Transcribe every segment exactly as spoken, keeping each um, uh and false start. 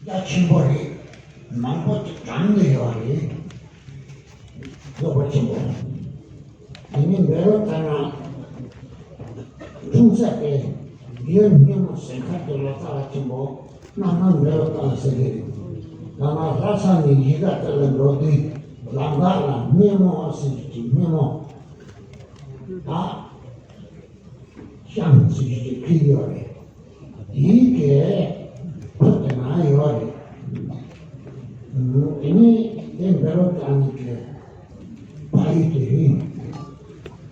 རྒྱ་ཆེན་པོ་རེད། མང་པོ་ཅིག་དྲངས་ནས་ཡོད་རེད། རྫོགས་པ་ཆེན་པོ། དེ་ནས་འབད་རུང་ལྟར་ན། འཁྲུངས་ས་དེ་ཡུལ་སྙེ་མོ་ཟེར་མཁན་གྱི་ལོ་ཙཱ་བ་ཆེན་པོ་རྣམ་སྣང་འབྲས་བུ་བཀྲ་ཟེར་གྱི་རེད། ད་ང་ལྷ་ས་ནས་གཞིས་ཀ་དེ་ལ་འགྲོ་དུས་ལམ་ཁ་ལ་སྙེ་མོ་ཟེར་གྱི་ཅིག་སྙེ་མོ། ད། ཤང་ཚུལ་ཞིག་ཕུལ་ཡོད་རེད། དེའི་གི་བོད་དེ་ན་ཡོད་རེད། དེ་ནས་དེ་འབད་རུང་ལྟར་ནས་ཀྱི་ཕ་ཡུལ་དེ་རེད།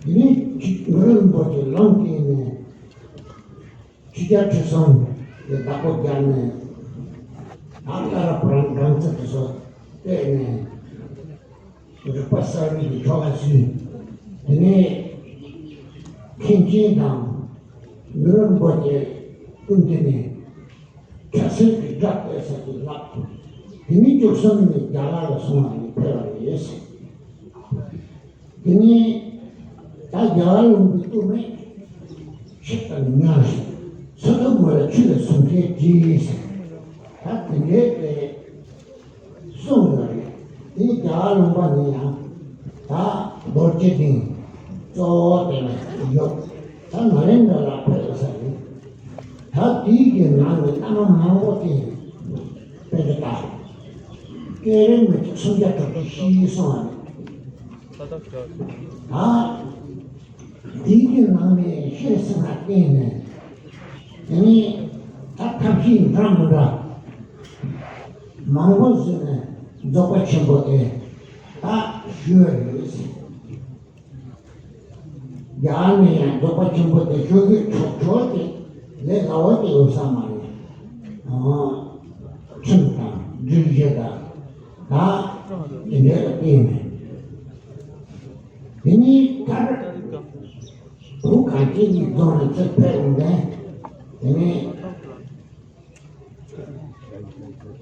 དེ་ནས་ཅིག་གུ་རུ་རིན་པོ་ཆེ་ལུང་བསྟན་ནས་ཆོས་རྒྱལ་ཁྲི་སྲོང་གི་བདག་པོ་རྒྱག་ནས་ཨ་ཀ་ར་པུ་ར་སྦྲང་རྩི་དེ་ཚོ་བལྟས་ནས། རིག་པ་གསར་བའི་གི་ཆོ་ག་ཞུས། དེ་ནས་མཁན་ཆེན་དང་གུ་རུ་རིན་པོ་ཆེ་ཀུན་དེ་ནས་ཁྲ་སེར་གྱི་སྒྲ་བལྟས་ས་ཀྱི་ལག་དེ་ནས་བཅུ་གསུམ་ནས་རྒྱ་གར་ལ་སོང་བ་ནས་ཕེབས་པ་རེད། དེ་ནས་ད་རྒྱ་གར་ལུང་པའི་སྟོད་སྨད་ཆིབས་དང་ཉར་ཞིང་ས་ཐོབ་མོ་ལ་ཆུ་ལ་སུམ་ཁའི་དྲིས་ཟེར། ད་དེ་འདྲའི་དེ། གསུངས་ཡོད་རེད། དེ་རྒྱ་གར་ལུང་པ་ནས་ཡང་ད་རྡོ་རྗེ་གདན་གཙོ་བོ་དེ་ལ་ཡོད། ད་ནཱ་ལེནྡྲ་ལ་ཕེབས་ས་རེད། ད་དེའི་གི་ནང་ནས་བླ་མ་མང་པོ་དེ་དཔེ་དེ་ལྟ། སྐད་རིགས་མི་གཅིག་སུམ་བརྒྱ་དྲུག་ཅུ་ཤེས་སོང་བ་རེད། ད། དེའི་གི་ནང་ནས་ཤེས་ཟིན་ན་བརྟེན་ནས། དེ་ནས་ད་ཐབས་ཤེས་འདྲ་མི་འདྲ་མང་པོ་བཟོས་ནས་རྫོགས་པ་ཆེན་པོ་དེ་ད་ཞུ་བ་རེད། རྒྱ་གར་ནས་ཡང་རྫོགས་པ་ཆེན་པོ་དེ་ཞུ་རྒྱུ་ཆོག་ཆོག་དེ་ལས་སླ་བོ་དེ་ཡོད་ས་མ་རེད། ཨང་། ཁྲིམས་དང་སྒྲིག་གཞི་དང་ད་དེ་འདྲ་ལ་བརྟེན་ནས། དེ་ནས་མཐར་བུ་གངས་ཅན་གྱི་རྫོང་ལ་ཚུར་ཕེབས་འོང་མཁན། དེ་ནས་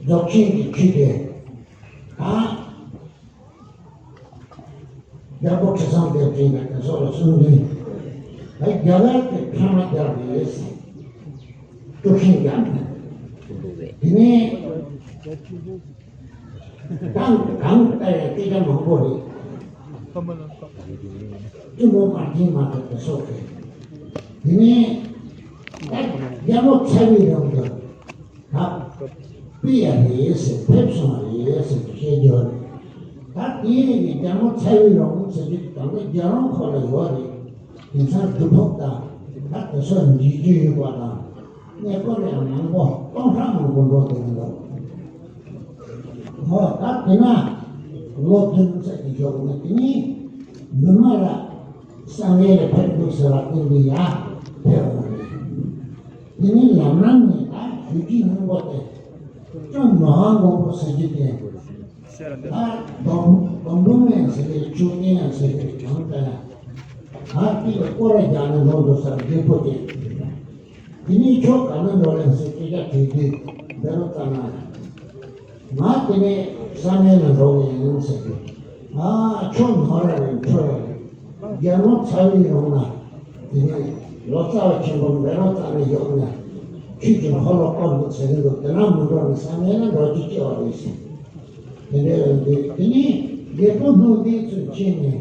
རྫོགས་ཆེན་གྱི་ཆོས་དེ་དང་། རྒྱལ་པོ་ཁྲི་སྲོང་ལྡེ་བཙན་གྱི་དེ་ཚོ་ལ་གསུང་དུས། ད་རྒྱ་གར་གྱི་ཕྲེང་བ་རྒྱབ་ཡོད་ཟེར། དཀྲུག་ཤིང་རྒྱབ་ནས། དེ་ནས། གང་གང་ལྟར་ཡང་སྐད་ཆ་མང་པོ་རེད། བཙུན་མོ་མ་བྱིན་མ་ཐུབ་པའི་སོགས་རེད། དེ་ནས་ད་རྒྱལ་མོ་ཚ་བའི་རང་དུ་ད་པི་ཡ་རེད་ཟེར་ཕེབས་སོང་བ་རེད་ཟེར་བཤད་རྒྱུ་རེད། ད་དེ་ནས་རྒྱལ་མོ་ཚ་བའི་རང་ཟེར་རྒྱུ་དེ་ད་ལྟ་རྒྱལ་རོང་ཁོ་ལ་ཡོད་རེད། དེང་སང་གྲུབ་ཕུག་དང་ད་དེ་ཚོ་འཇིགས་རྒྱུ་ཡོད་པ་དང་། གནས་སྐོར་ཡང་མང་པོ་སྟོང་ཕྲག་མང་པོ་འགྲོ་དེ་འདུག་འོ་ད་དེ་ན་ལོ་བདུན་ཙམ་གྱི་ཞོགས་ནས་དེ་ནས་མི་མ་ལ་བསམ་ཡས་ལ་ཕེབས་འདུག་ཟེར་བ་དེ་འདི་ཡ་ཕེབས་འོང་རེད། དེ་ནས་ལམ་ལམ་ནས་ད་ཞུ་རྒྱུའི་སྙིང་པོ་དེ་ཀྲུང་མི་དབང་མགོན་པོ་ཟེར་རྒྱུ་དེ། ད་སྡོང་སྡོང་འབུ་སྨན་ཟེར་གྱི་ཆུ་ནས་ཟེར་གྱི་གྱང་ད་ཡ། ད་དེ་ལ་སྐོར་ར་རྒྱག་ནས་ལོག་འགྲོ་སར་རྒད་པོ་དེ། དེ་ནས་ཁྱོད་ག་ན་འགྲོ་ལེ་ཟེར་སྐད་ཆ་དྲིས་དུས་འབད་རོགས་ཙ་ན། ང་དེ་ནས་བསམ་ཡས་ལ་འགྲོ་གི་ཡིན་ཟེར་དུས། ང་ཁྱོད་ནོར་ར་རེད་འཕྲོ་ར་རེད། རྒྱལ་མོ་ཚ་བའི་རོང་ན། དེ་ནས་ལོ་ཙཱ་བ་ཆེན་པོ་འབད་རོགས་ཙ་ན་ཡོང་ནས། ཁྱོད་ཀྱི་འཁོར་ལོ་བསྐོར་འདུག་ཟེར་གྱི་འདུག་དེ་ན་མི་འགྲོ་ནས་བསམ་ཡས་ལ་འགྲོ་རྒྱུ་སྐྱེ་བ་རེད་ཟེར། དེ་འདྲ་ཡོང་དུས་དེ་ནས་རྒད་པོ་སྣང་བསྟན་ཚུར་ཕྱིན་ནས།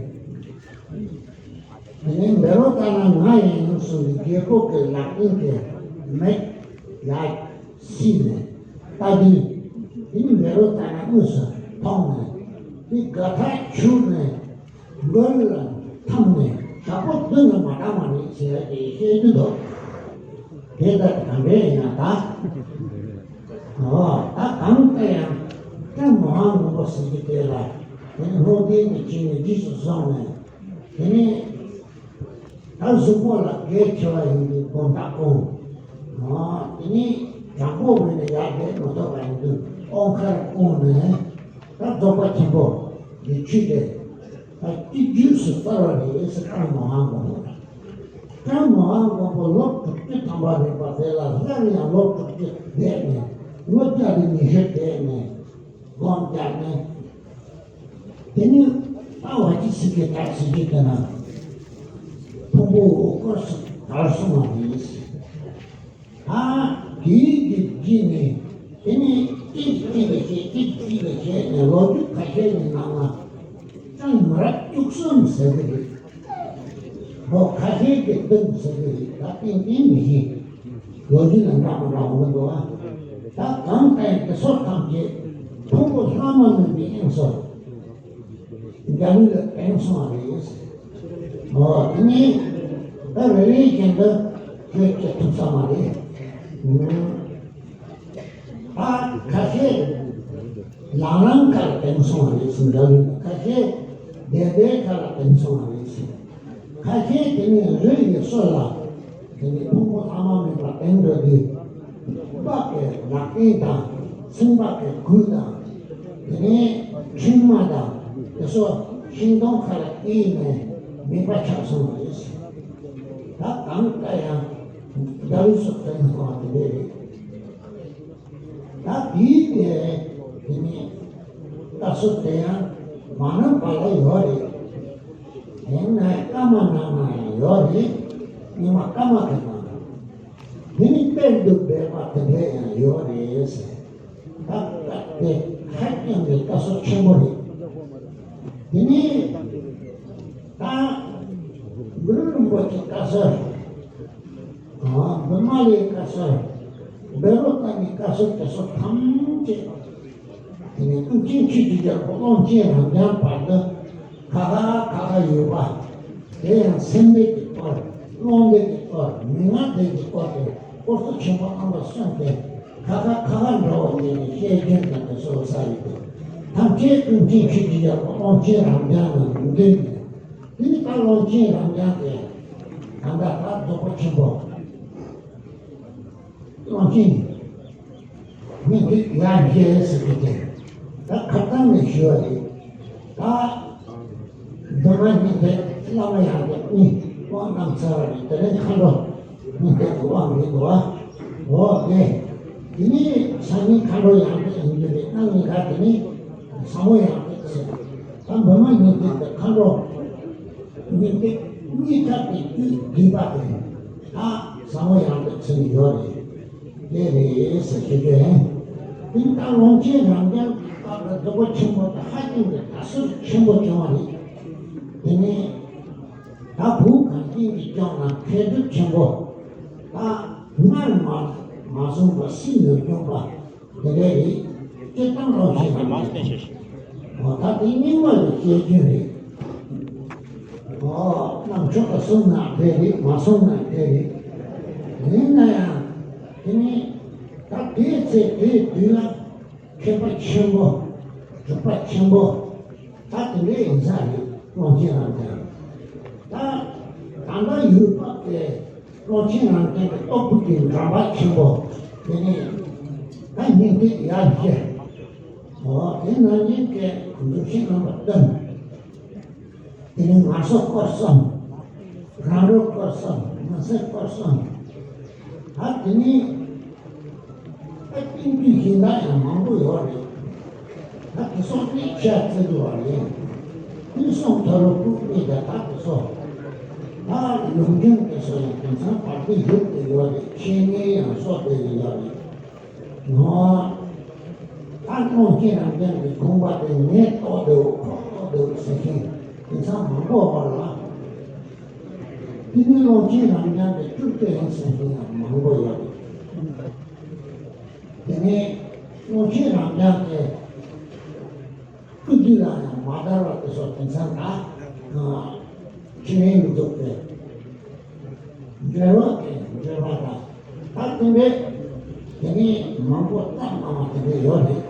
དེ་ནས་འབད་རོགས་ཙ་ན་ང་ཡིན་གསུངས་ནས་རྒད་པོ་གི་ལག་པའི་གི་མིག་ཡར་བསིལ་ནས་ལྟ་དུས། དེ་ནས་འབད་རོགས་ཙ་ན་དངོས་སུ་མཐོང་ནས་དེ་དགའ་ཐག་ཆོད་ནས་མགོ་ལ་འཐམས་ནས་ཞག་པོ་བདུན་ལ་མ་གྲངས་མ་རེད་ཟེར་ཏེ་བཤད་རྒྱུ་འདུག་དེ་ལྟར་གང་འདྲ་ཡིན་ན་ད། འོ་ད་གང་ལྟར་ཡང་ཀྲུང་མི་དབང་མགོན་པོ་ཟེར་རྒྱུ་དེ་ལ་དེ་ནི་སློབ་སྟོན་དུ་ཕྱིན་ནས་རྗེས་སུ་བཟུང་ནས། དེ་ནས་ད་གཟུགས་པོ་ལ་གལ་ཆེ་བ་ཡིན་དུས་སྒོམ་ཐག་སྐོང་། དེ་ནས་དྲང་པོ་བོས་ནས་ཡར་བསྡད་མ་ཐུབ་པ་ཡིན་དུས་དབང་ཁར་བསྐོངས་ནས་ད་རྫོགས་པ་ཆེན་པོ་གི་ཆོས་དེ་ད་སྤྱི་རྒྱུགས་སུ་སྩལ་བ་རེད་ཟེར། ཀྲུང་མི་དབང་མགོན་པོ་ལ། ཀྲུང་མི་དབང་མགོན་པོ་ལོ་དྲུག་ཅུ་ཐམ་པ་རེད་པ། དེ་ལ་སླར་ཡང་ལོ་དྲུག་ཅུ་བསྡད་ནས་ལོ་བརྒྱ་དང་ཉི་ཤུ་བསྡད་ནས། སྒོམ་རྒྱག་ནས། དེ་ནས་ད་བ་ཅི་སྲིད་ཀྱི་བདག་སྲིད་ཀྱི་དེ་ན་ཕུང་པོ་འོད་སྐོར་སུ་དར་སོང་བ་རེད། ད་དེའི་གི་རྗེས་ནས་དེ་ནས་སྐྱེ་ གཅིག་གཅིག་ལ་བཤད། གཅིག་གཅིག་ལ་བཤད་ནས་ལོ་རྒྱུས་ཁ་ཤས་ཀྱི་ནང་ལ་གྲངས་མི་རབས་བཅུ་གསུམ་ཟེར་གྱི་རེད། ལོ་ཁ་ཤས་ཀྱི་སྟེང་ཟེར་གྱི་རེད། ད་ཏན་ཏན་མི་ཤེས། ལོ་རྒྱུས་ལ་འདྲ་མི་འདྲ་འོང་གི་འདུག་ཨ། ད་གང་ལྟར་དེ་ཚོ་ཐམས་ཅད་ཕུང་པོ་ལྷག་མ་མེད་པའི་དབྱིངས་སུ། འཇའ་ལུས་ལ་དེང་སོང་བ་རེད། འོ་དེ་ནས་ད་རེ་རེ་བཞིན་དུ་ཁྱོད་ཀྱིས་ཐུབ་ས་མ་རེད། ཨུམ། ད་ཁ་ཤས་ལང་ལང་ཁ་ལ་དེང་སོང་བ་རེད་ཟེར། འཇའ་ལུས་ལ། ཁ་ཤས་བདེ་བདེ་ཁ་ལ་དེང་སོང་བ་རེད་ཟེར། ཁ་ཤས་དེ་ནས་རི་ཡི་སོ་ལ། དེ་ནས་ཕུང་པོ་ལྷག་མ་མེད་པ་དེང་འགྲོ་དུས། སྤགས་པའི་ལག་རྟེན་དང་། ཚོན་སྤགས་ཀྱི་གོས་དང་། དེ་ནས་ཕྲེང་བ་དང་། དེ་ཚོ་ཤིང་སྡོང་ཁ་ལ་བརྟེན་ནས་མེད་པ་ཆགས་སོང་བ་རེད། ད་གང་ལྟར་ཡང་འཇའ་ལུས་སུ་དེང་སོང་བ་དེ་འདྲ་རེད། ད་དེའི་དེ་དེ་ནས་ད་སོ་དེ་ཡང་མ་ནམ་པ་ལ་ཡོད་རེད། དེང་ན་སྐར་མ་ནང་ན་ཡང་ཡོད་རེད། སྙིགས་མ་སྐར་མ་གི་ནང་ན། དེ་ནི་གཏེར་དུ་སྦས་པ་དེ་འདྲ་ཡང་ཡོད་རེད་ཟེར། ད་ད་དེ་ཧ་ཅང་གི་ད་སོ་ཆེན་པོ་རེད། དེ་ནས་ད་གུ་རུ་རིན་པོ་ཆེ་བཀའ་སྲོལ། ཨ། བི་མ་ལའི་བཀའ་སྲོལ། བཻ་རོ་ཏ་ནིའི་བཀའ་སྲོལ་དེ་ཚོ་ཐམས་ཅད། དེ་ནས་ཀུན་མཁྱེན་ཆོས་ཀྱི་རྒྱལ་པོ་ཀློང་ཆེན་རབ་འབྱམས་བར་དུ་ཁ་ཁ་ཁ་ཁ་ཡོད་པ། དེ་ཡང་སེམས་སྡེ་གི་སྐོར། སློབ་སྡེ་གི་སྐོར། མན་ངག་སྡེ་གི་སྐོར་དེ་སྐོར་ཚོ་ཆེན་པོ་རྣམ་པ་གསུམ་དེ་ཁ་ཁ་ཁ་ཁ་འདྲ་བོ་བྱས་ནས་བཤད་རྒྱུན་དང་དེ་ཚོ་ས་ཡོད་དེ། ཐམས་ཅད་ཀུན་མཁྱེན་ཆོས་ཀྱི་རྒྱལ་པོ་ཀློང་ཆེན་རབ་འབྱམས་ལ་མདུན་ནས། དེ་ནི་ད་ཀློང་ཆེན་རབ་འབྱམས་དེ་ད་ལྟ་ད་རྫོགས་པ་ཆེན་པོ། ཀློང་ཆེན་སྙིང་ཐིག་ཡར་རྒྱས་ཟེར་གྱི་དེ་ད་ཁ་སང་ནས་ཞུ་བ་རེད། ད་མདོ་སྔགས་སྙིང་ཐིག་བླ་མ་ཡང་དག་གཉིས་དབང་གནང་ཚར་བ་རེད། དེ་རིང་མཁའ་འགྲོ་སྙིང་ཐིག་གི་དབང་རེད་འདུག་བ། འོ་དེ། དེ་ནི་སང་ཉིན་མཁའ་འགྲོ་ཡང་དག་ཡིན་རྒྱུ་རེད། གནངས་ཉིན་ཀ་དེ་ནི་ཟབ་མོ་ཡང་དག་ཟེར། ད་མདོ་སྔགས་སྙིང་ཐིག་དང་མཁའ་འགྲོ་སྙིང་ཐིག་གཉིས་ཀ་དེ་རྒྱུད་བསྡུས་པ་དེ་ད་ཟབ་མོ་ཡང་དག་ཟེར་ནས་ཡོད་རེད། དེ་རེད་ཟེར་ཞུ་རྒྱུ་ཡིན། དེ་ནི་ད་ཀློང་ཆེན་རབ་འབྱམས་ཀྱི་སྐབས་ལ་རྫོགས་པ་ཆེན་པོ་དང་ཧ་ཅང་གི་དར་སྲོལ་ཆེན་པོ་བྱུང་བ་རེད། དེ་ནི་ད་བོད་གངས་ཅན་གྱི་ལྗོངས་ན་མཁས་གྲུབ་ཆེན་པོ། ད་སྔར་མ་མ་སོང་བ་སྲིད་ནས་བྱུང་བ་དེ་འདྲ་རེད། སྤྱིར་བཏང་ཀློང་ཆེན་རབ་འབྱམས། འོ་ད་དེ་རྙིང་མ་ལ་བཤད་རྒྱུ་རེད། འོ་རྣམ་དཔྱོད་ལ་སོང་ན་དེ་རེད། མ་སོང་ན་དེ་རེད། ཡིན་ན་ཡང་དེ་ནི་ད་དེའི་ཚེ་དེའི་དུས་ལ་མཁས་པ་ཆེན་པོ། གྲུབ་པ་ཆེན་པོ། ད་དེ་འདྲ་ཡིན་ས་རེད། ཀློང་ཆེན་རབ་འབྱམས། ད་ད་ལྟ་ཡུལ་བབ་དེ་ཀློང་ཆེན་རབ་འབྱམས་ཀྱི་རྟོགས་པའི་གི་འགྲམ་པ་ཆེན་པོ་དེ་ནས་ད་སྙིང་ཐིག་ཡར་རྒྱས། འོ་དེ་ན་སྙིང་གི་འཛུམ་ཞིག་རྣམ་པ་སྟོན། དེ་ནས་ངལ་གསོ་སྐོར་གསུམ། རང་རོགས་སྐོར་གསུམ། མི་ཚེ་སྐོར་གསུམ། ད་དེ་ནས་ད་ཏིང་འཛིན་གཞན་དག་ཡང་མང་པོ་ཡོད་རེད། ད་དེ་ཚོ་ནི་ཆ་ཚིག་ཡོད་རེད། དེ་གསུང་ཐོར་རོ་ཀུན་གཉིས་དང་ད་དེ་ཚོ། ད་ལུང་རྒྱུན་དེ་ཚོ་ཡང་དེང་སང་བར་དུ་ཡོད་དེ་ཡོད་རེད། འཆད་ཉན་ཡང་སོགས་དེ་ཡོད་རེད། ནོ། ད་ཀློང་ཆེན་རབ་འབྱམས་ཀྱི་དགོངས་པ་དེ་ངས་རྟོགས་འདུག་ཁོ་རྟོགས་འདུག་ཟེར་མཁན་དེང་སང་མང་པོ་ཡོད་རེད་ལ། དེ་ནས་ཀློང་ཆེན་རབ་འབྱམས་ཀྱི་སྤྲུལ་སྐུ་ཡིན་ཟེར་མཁན་ཡང་མང་པོ་ཡོད་རེད། དེ་ནས་ཀློང་ཆེན་རབ་འབྱམས་ཀྱི་སྐུ་དུས་ལ་ཡང་མ་དར་བ་དེ་ཚོ་དེང་སང་ད་ཕྱི་ནས་མི་འདུག་སྟེ། འགྲེལ་བ་དེ་འགྲེལ་བ་དང་ད་དེ་འདྲའི་དེ་ནས་མང་པོ་བཏབ་གནང་བ་དེ་འདྲ་ཡོད་རེད།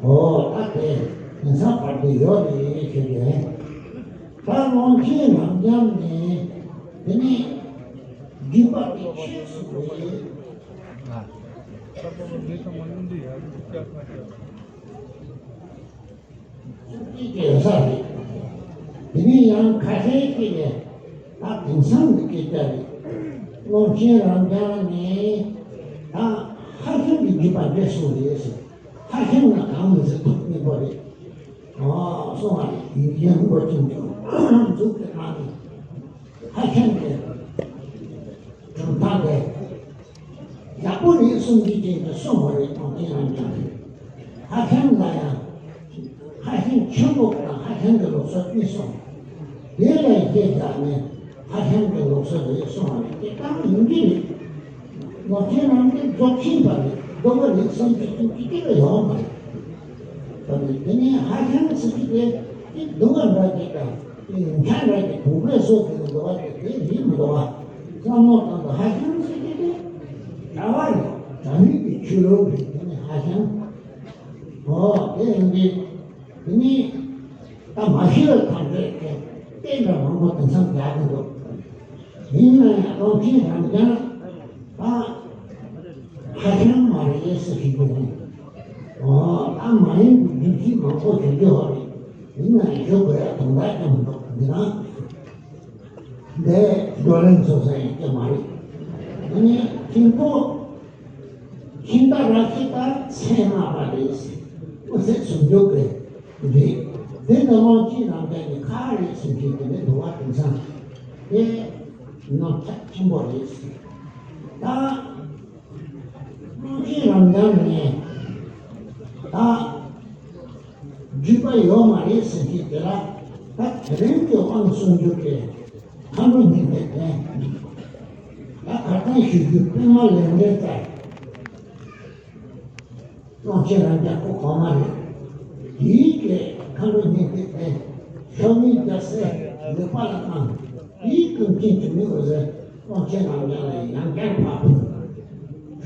འོ་ད་དེ་དེང་སང་བར་དུ་ཡོད་རེད་ཞུ་རྒྱུ་ཡིན། ད་ཀློང་ཆེན་རབ་འབྱམས་ནས་དེ་ནས་བརྒྱུད་པ་དེ་ཆོས་སུ་རེད། སྐད་ཆ་ཡོད་ས་རེད། དེ་ནས་ཡང་ཁ་ཤས་ཀྱིས་ནས་ད་དེང་སང་གི་སྐད་ཆ་རེད། ཀློང་ཆེན་རབ་འབྱམས་ནས་ད་ཧྭ་ཤང་གི་བརྒྱུད་པ་འདྲ་སོང་རེད་ཟེར། ཧྭ་ཤང་ལ་གང་མི་ཟེར་ཐུབ་མི་པོ་རེད། ཨོ་སོང་བ་རེད། ཡིན་གྱི་མི་པོ་ཅུང་ཅུང་འཛུགས་ཀྱི་ནང་ནས། ཧྭ་ཤང་གི་གྲུབ་མཐའ་དེ་ཡག་པོ་རེད་གསུང་རྒྱུ་ཅན་དུ་སོང་བ་རེད། ཀློང་ཆེན་རབ་འབྱམས་ཀྱིས། ཧྭ་ཤང་ལ་ཡང་ཧྭ་ཤང་ཆེན་པོ་དང་ཧྭ་ཤང་གི་ལུགས་སྲོལ་གཉིས་སོང་། དེ་ལ་རྗེས་བཞག་ནས་ཧྭ་ཤང་གི་ལུགས་སྲོལ་རེད་གསུངས་པ་རེད། དེ་ལྟར་ཡིན་གྱི་རེད། ནོར་ཁྱེད་རང་གིས་རྫོགས་ཆེན་པ་རེད། སྡུག་པ་རེད་བསམ་གྱི་དུས་ཀྱི་སྐད་ཡོང་མ་རེད། ད་ནི་དེ་ནས་ཧྭ་ཤང་ཟེར་གྱི་དེ་དེ་སྡུག་པ་འདྲ་གྱི་དང་དེ་ཡོན་ཆབ་འདྲ་གྱི་བུང་བའི་སོ་དེ་ནི་འདུག་པ་དེ་དེ་རེད་མི་འདུག་པ། བསམ་བློ་བཏང་དུས་ཧྭ་ཤང་ཟེར་གྱི་དེ་གྲྭ་པ་རེད། གྲྭ་མི་གི་ཆོས་ལུགས་རེད། དེ་ནི་ཧྭ་ཤང་། ཨོ་དེ་ཡིན་དུས། དེ་ནི་ད་མ་ཤི་བའི་དམ་བཅའ་དེ་རྟེན་འབྲེལ་མང་པོ་དེང་སང་རྒྱག་གི་འདུག་ཡིན་ན་ཡང་ཀློང་ཆེན་རབ་འབྱམས་ད་ཧྭ་ཤང་མ་རེད་ཟེར་གྱི་འདུག་ཨོ་ད་མ་ཡིན་པའི་སྒྲུབ་བྱེད་མང་པོ་བྱེད་རྒྱུ་ཧོ་རེད། ཡིན་ན་ཡང་ཞུ་དགོས་ཡ་དོན་དག་ཀྱང་མི་འདུག་འདི་ན། འདི་བགྲོ་གླེང་སོ་སོ་ཡིན་གྱི་མ་རེད། ཨ་ནི་ཐིམ་ཕུ་ཤིང་རྟ་ར་ཤི་ད་ཚད་མ་པ་རེད། དབུ་ཚད་སུམ་ཅུ་གི་རེད། འདི་ནི་ཀློང་ཆེན་རབ་འབྱམས་ཀྱི་ཁ་རེད་ཟེར་གྱི་དེ་ནི་འདུག་པ། དེང་སང་དེ་རྣམ་ཐར་ཆེན་པོ་རེད། ད་ཀློང་ཆེན་རབ་འབྱམས་ནས་ད་བརྒྱུད་པ་ཡོད་མ་རེད་ཟེར་གྱི་དེ་ལ་ད་དེ་རིང་གི་དབང་གསུང་རྒྱུ་དེ་མཁའ་འགྲོ་སྙིང་ཐིག་དེ་ད་ཁ་སང་ཞུ་རྒྱུ་པད་མ་ལེགས་གྲས་ལྟར། ཀློང་ཆེན་རབ་འབྱམས་སྐུ་གོང་མ་རེད། དེའི་གི་མཁའ་འགྲོ་སྙིང་ཐིག་དེ་ཤོག་ངོས་རྒྱལ་སྲས་ལེགས་པ་ལ་གནང་། དེའི་ཀུན་མཁྱེན་དྲི་མེད་འོད་ཟེར་ཀློང་ཆེན་རབ་འབྱམས་ལ་ཡང་བསྐྱར་ཕབ་ཕུལ།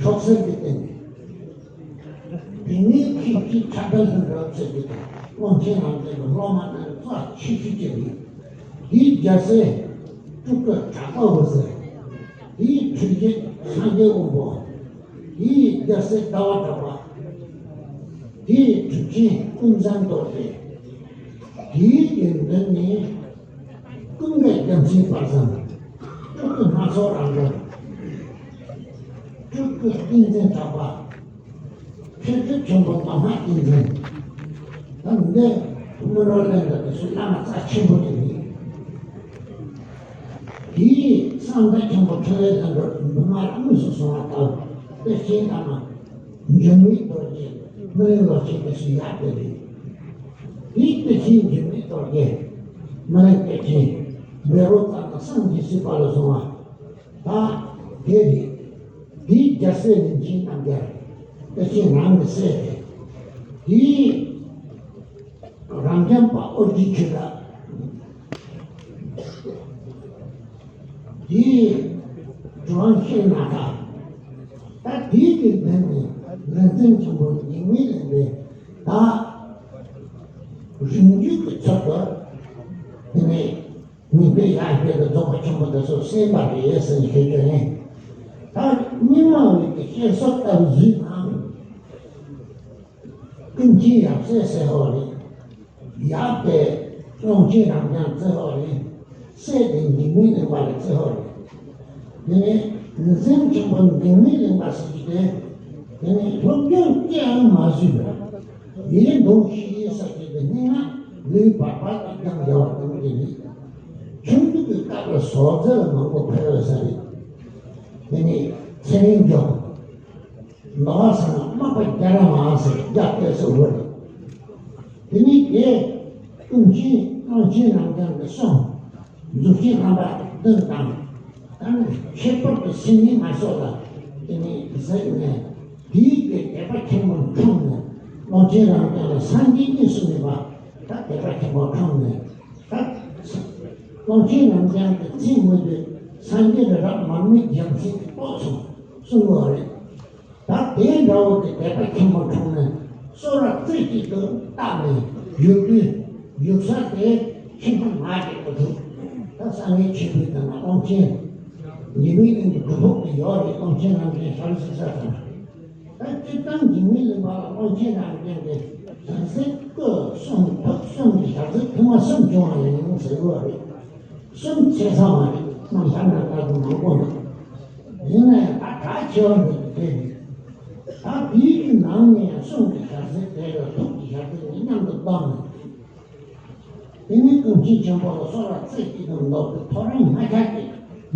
ཤོག་སེར་གྱི་སྟེང་ནས། དེ་ནས་ཁྱེད་ཀྱིས་ཁྲ་ཁྲ་ལྷུན་གྲུབ་ཟེར་གྱི་དང་ཀློང་ཆེན་རབ་འབྱམས་ཀྱི་སློབ་མ་རྣམས་རྩ་ཆེ་ཤོས་ཀྱི་རེད། དེའི་རྒྱལ་སྲས་སྤྲུལ་སྐུ་གྲགས་པ་འོད་ཟེར། དེའི་འཁྲུལ་རྒྱལ་སངས་རྒྱས་དབང་པོ། དེའི་རྒྱལ་སྲས་ཟླ་བ་གྲགས་པ། དེའི་གྲུབ་ཆེན་ཀུན་བཟང་རྡོ་རྗེ། དེའི་གི་མདུན་ནས་ཀུན་དགའ་རྒྱལ་མཚན་དཔལ་བཟང་། སྤྲུལ་སྐུ་སྣ་ཚོགས་རབ་འབྱམས། སྤྲུལ་སྐུ་ཏིང་འཛིན་གྲགས་པ། ཕྱོགས་བཅུ་ཆེན་པོ་མདོ་སྔགས་ཏིང་འཛིན། ད་འདི་ཐུན་མོང་རོལ་ལེན་འདི་དེ་ཚོ་བླ་མ་རྩ་ཆེན་པོ་དེ་རེད། དེའི་གསང་བདག་ཆེན་པོ་ཕྲིན་ལས་ལྷུན་གྲུབ་འདུས་མ་བླ་དངོས་སུ་གསུངས་པ་ལྟར་དཔེ་ཆེན་བླ་མ་འཇིགས་མེད་རྡོ་རྗེ། སྨིན་གླིང་ལོ་ཆེན་དེ་ཚོ་ཡག་དེ་རེད། དེའི་དཔེ་ཆེན་འཇིགས་མེད་རྡོ་རྗེ། སྨིན་གླིང་དཔེ་ཆེན། བཻ་རོ་ཙ་ན་སངས་རྒྱས་སྲིད་པ་ལ་སོང་བ། ད་དེ་རེད། དེའི་རྒྱལ་སྲས་རིན་ཆེན་རྣམ་རྒྱལ། དེ་ཕྱིན་རང་གི་སྲས་དེ། དེའི་རབ་འབྱམས་པ་ཨོ་རྒྱན་ཆོས་གྲགས། དེའི་གྲུབ་དབང་ཤེས་རབ་མ་ཐག་ད་དེའི་གི་མདུན་ནས་རིག་འཛིན་ཆེན་པོ་འཇིགས་མེད་གླིང་པས་ད་རིང་བརྒྱུད་ཀྱི་ཚུལ་དུ་དེ་ནས། ཉིན་པའི་ཡར་རྒྱས་ཀྱི་རྫོགས་པ་ཆེན་པོ་འདི་ཚོ་གསན་པ་རེད་ཟེར་ནས་ཞུ་རྒྱུ་ཡིན། ད་རྙིང་མ་བོད་ཀྱི་བཤད་སྲོལ་ལྟར་བཟུང་ན། ཀུན་མཁྱེན་ཡབ་སྲས་ཟེར་ཧོ་རེད། ཡབ་དེ་ཀློང་ཆེན་རབ་འབྱམས་བརྩི་ཧོ་རེད། སྲས་དེ་འཇིགས་མེད་གླིང་པ་ལ་བརྩི་ཧོ་རེད། དེ་ནས་རིག་འཛིན་ཆེན་པོ་འཇིགས་མེད་གླིང་པ་ཟེར་གྱི་དེ། དེ་ནས་སློབ་སྦྱོང་ཅི་ཡང་མ་བྱས་པར། ཡིན་མདོ་ཞེས་ཟེར་གྱི་དེ་སྙན་ངག་ལུས་པར་པར་དུ་ཀྱང་བརྒྱབ་པ་དང་དེ་ནི། ཆུང་དུས་ཀྱི་སྐབས་ལ་ཟོག་རྫི་ལ་མང་པོ་ཕེབས་ཡོད་ས་རེད། དེ་ནི་ཚེ་རིང་མགྱོགས། མདོ་བ་ཚང་མ་དམག་པ་རྒྱ་ར་མ་ཟེར་རྒྱ་སྐད་སུ་འོ་རེད། དེ་ནི་དེ་ཀུན་མཁྱེན་ཀློང་ཆེན་རབ་འབྱམས་ཀྱི་གསུང་། རྫོགས་ཆེན་རྣམ་པ་བདུན་དང་། ད་ནི་ཁྱད་པར་དུ་སེམས་ཉིད་མ་སོགས་ལ་དེ་ནི་གཟིགས་ནས་དེའི་གི་དད་པ་ཆེན་པོ་འཁྲུངས་ནས་ཀློང་ཆེན་རབ་འབྱམས་ལ་སངས་རྒྱས་གཉིས་སུ་མེད་པ་ད་དད་པ་ཆེན་པོ་འཁྲུངས་ནས་ད་ཀློང་ཆེན་རབ་འབྱམས་ཀྱི་མཚན་དངོས་དེ་སངས་རྒྱས་རི་རབ་མར་མེ་རྒྱལ་མཚན་གྱི་ཏོག་ཙམ་གསུངས་པ་རེད། ད་དེ་འདྲ་བོ་དེ་དད་པ་ཆེན་པོ་འཁྲུངས་ནས་གསོལ་བ་རྩེ་གཅིག་ཏུ་བཏབ་ནས་བཞུགས་དུས་བཞུགས་ས་དེ་ཆེན་པོ་ང་ཞིག་ཏུ་འདུག་ད་སངས་རྒྱས་ཆོས་འཕེལ་དང་ན་ཀློང་ཆེན། འཇིགས་མེད་གླིང་གི་སྒྲུབ་ཕུག་ཏུ་ཡོད་རེད། ཀློང་ཆེན་རབ་འབྱམས་ཞབས་བསིལ་ས་དང་། ད་སྤྱིར་བཏང་འཇིགས་མེད་གླིང་པ་ལ་ཀློང་ཆེན་རབ་འབྱམས་ཀྱི་ཞབས་བསིལ་སྐུ་གསུམ་ཐུགས་གསུམ་གྱི་ཞབས་བསིལ་ཐེངས་མ་གསུམ་བྱུང་བ་ཡིན་ཟེར་གྱི་ཡོད་རེད། གསུམ་ཆེ་ས་མ་རེད། རྣམ་ཐར་ནང་ལྟ་རྒྱུ་མང་པོ་འདུག་ཡིན་ན་ཡང་ད་གྲགས་ཆེ་བ་འདི་དེ་རེད། ད་དེའི་གི་ནང་ནས་ཡང་གསུང་གི་ཞལ་ཟས་དེ་ལ་ཐུགས་ཀྱི་ཞལ་ཟས་ནི་མཉམ་དུ་བསྡམས་ནས། དེ་ནས་ཀུན་མཁྱེན་ཆེན་པོ་ལ་གསོལ་བ་རྩེ་གཅིག་ཏུ་འདེབས་ཏེ་ཐོ་རངས་སྔ་ཆད་ཀྱི་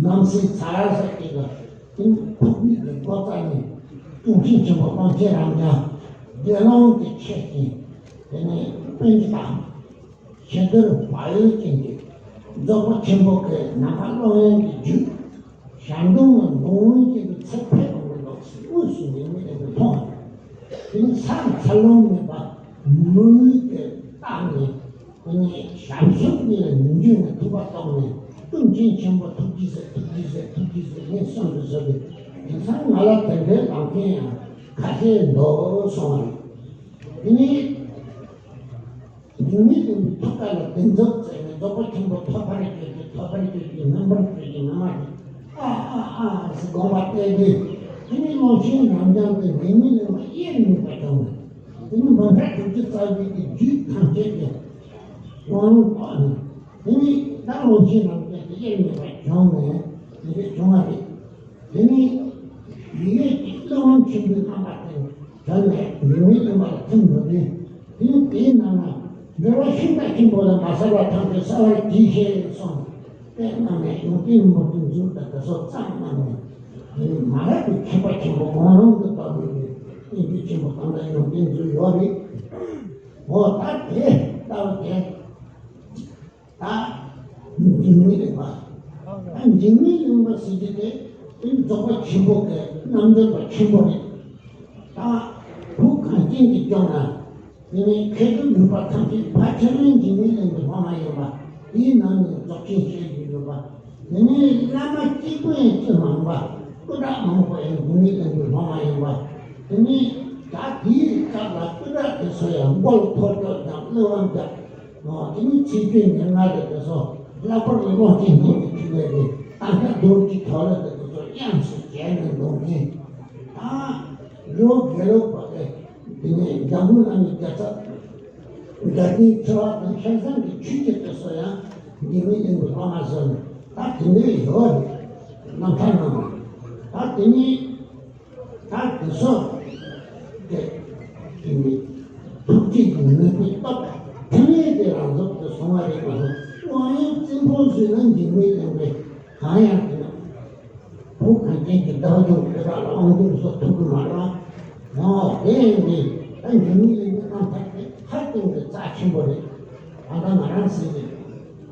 གནམ་སའི་ཚ་ས་ཅིག་ལ་དེ་ནས་ཐུགས་མིག་གི་སྒོ་བཙུམས་ནས་ཀུན་མཁྱེན་ཆེན་པོ་ཀློང་ཆེན་རབ་འབྱམས། དགེ་སློང་གི་ཆེད་ཀྱི་དེ་ནས་དཔོན་གྱི་དང་། ཆེ་བསྟོད་བག་ཡོད་ཅན་གྱི་རྫོགས་པ་ཆེན་པོ་གི་ནམ་མཁའ་ཀློང་ཡངས་ཀྱི་རྒྱུད། ཞལ་མདོག་ནི་མདོག་སྔོན་ཅན་གྱི་ཚེ་འཕེལ་གོང་གི་ལོགས་སུ་དབུས་སུ་ཉི་མའི་ལྷུན་པོ་མཐོང་བ། དེ་ནི་ས་འཚལ་ལོང་མེད་པ་མོས་གུས་ཀྱི་རྟགས་ནི། དེ་ནི་ཞབས་ཞུམ་གཉིས་ལ་ཉིན་རྒྱུན་ནས་ཐུག་པ་རྟོགས་ནས་སྟོབས་ཆེན་ཆེན་པོ་ཐུགས་རྗེས་གཟིགས། ཐུགས་རྗེས་གཟིགས། ཐུགས་རྗེས་གཟིགས་ངས་གསུངས་ཏེ་བཟོད་དེ། དེང་སང་ང་ལ་དེ་འདྲའི་ལམ་མཁན་ཡང་ཁ་ཤས་འདུག་གསུངས་པ་རེད། དེ་ནི། ཉི་མའི་ལྷུན་པོའི་ཐུགས་ཀ་ལ་གདུག་རྩུབ་བཙལ་ནས་རྫོགས་པ་ཆེན་པོ་ཐོད་པར་བསྐྱེད་དེ། ཐོད་པར་བསྐྱེད་དེ་སྣམ་བུར་བསྐྱེད་དེ་སྔ་མ་དེ། ཨ་ཨ་ཨ་ཟེར་དགོངས་པ་གཏད་དེ། དེ་ནས་ཀློང་ཆེན་རབ་འབྱམས་ཀྱི་ཉི་མའི་ལྷུན་པོ་དབྱེར་མེད་པར་བྱུང་ནས། དེ་ནས་མུ་ཁ་དྲུག་ཅུ་རྩ་བཞི་གི་རྒྱུད་ཐམས་ཅད་ཀྱི་དབང་ལུང་བཀོད་ནས། དེ་ནས་ད་ཀློང་ཆེན་རབ་འབྱམས་ཀྱི་དབྱེར་མེད་པར་བྱུང་ནས་དེ་འདྲ་བྱུང་བ་རེད། དེ་ནས་ཡིད་ཀྱི་གླེགས་བམ་ཆེན་པོའི་རྣམ་པ་དེ་བྱོན་ནས་ཉི་མའི་ལྷུན་པོ་ལ་ཐིམ་འགྲོ་དུས། དེ་ནས་དེའི་ནང་ན་འགྲོ་བ་ཤིན་ཏུ་ཆེན་པོ་ལ་མ་གསལ་བ་ཐམས་ཅད་གསལ་བར་གྱིས་ཤིག་གསུངས། དེ་རྣམས་ནས་ཡོན་ཏན་མུ་ཏིག་མཛོད་དང་དེ་སོགས་ཙམ་གནང་ནས། དེ་ནས་མ་རབས་པའི་མཁས་པ་ཆེན་པོ་གང་རུང་དུ་བཏགས་པའི་རྟེན་འབྲེལ་ཆེན་པོ་གང་དང་ཡོན་ཏན་མཛོད་ཡོད་རེད། འོ་ད་དེ་ལྟ་བུ་དེ། ད་འཇིགས་མེད་གླིང་པ། ད་འཇིགས་མེད་གླིང་པ་ཟེར་གྱི་དེ་དེ་རྫོགས་པ་ཆེན་པོ་གི་རྣམ་འདྲེན་པ་ཆེན་པོ་རེད། ད་བོད་གངས་ཅན་གྱི་ལྗོངས་ན་དེ་ནས་མཁས་གྲུབ་ཡོད་པ་ཐམས་ཅད་ཕལ་ཆེར་འཇིགས་མེད་གླིང་པའི་སློབ་མ་ཡིན་པ། དེའི་ནང་ནས་རྫོགས་ཆེན་བཤད་རྒྱུ་ཡོད་པ། དེ་ནས་བླ་མ་གཅིག་པུ་ཡང་ཅི་མང་པ། སྐུ་དྲག་མང་པོ་ཡང་འཇིགས་མེད་གླིང་པའི་སློབ་མ་ཡིན་པ། དེ་ནས་ད་དེའི་སྐབས་ལ་སྐུ་དྲག་དེ་ཚོ་ཡང་མགོ་ལ་ཐོར་ཅོག་བརྒྱབ། གླེགས་བམ་བརྒྱབ། ཨ། དེ་ནས་ཚེས་བཅུ་ཉེར་ལྔ་རེད། དེ་ཚོ་ལྷག་པར་དུ་ཀློང་ཆེན་རྡོ་རྗེ་འཆང་ལས་རེད། ད་ལྟ་རྡོ་རྗེ་ཐོག་ལ་དེ་ཚོ་དབྱངས་སུ་གྱེར་ནས་འདོན་མཁན། ཨ། རི་བོ་དགེ་ལུགས་པ་གི་དེ་ནས་འཛམ་བུ་གླིང་གི་རྒྱལ་ཚབ་དགའ་ལྡན་ཁྲི་པ་དང་ཁ་སང་གི་ཆོས་རྒྱལ་དེ་ཚོ་ཡང་འཇིགས་མེད་གླིང་པའི་སློབ་མ་བཟོས་ནས་ད་དེ་འདྲ་ཡོད་རེད། རྣམ་ཐར་ནང་ལ་ད་དེ་ནས། ད་དེ་ཚོ་དེ་དེ་ནི་ཐུགས་རྗེ་གི་ནུས་པའི་སྟོབས་ཐིམ་ལས་དེ་རང་ཚུགས་སུ་སོང་བ་རེད་མ་གཏོགས། དབང་ཡོད་བཙན་པོ་བཟོས་ན་འཇིགས་མེད་གླིང་པས་གང་ཡང་དེ་ན་བོད་གངས་ཅན་གྱི་བདག་སྐྱོང་དེ་དག་ལ་དབང་སྒྱུར་སོགས་ཐུབ་ཀྱི་མ་རེད། ཡང་དེ་ཡིན་དུས་ད་འཇིགས་མེད་གླིང་པའི་རྣམ་ཐར་དེ་ཧ་ཅང་གི་རྩ་ཆེན་པོ་རེད། ད་ལྟ་ང་རང་ཟེར་གྱི་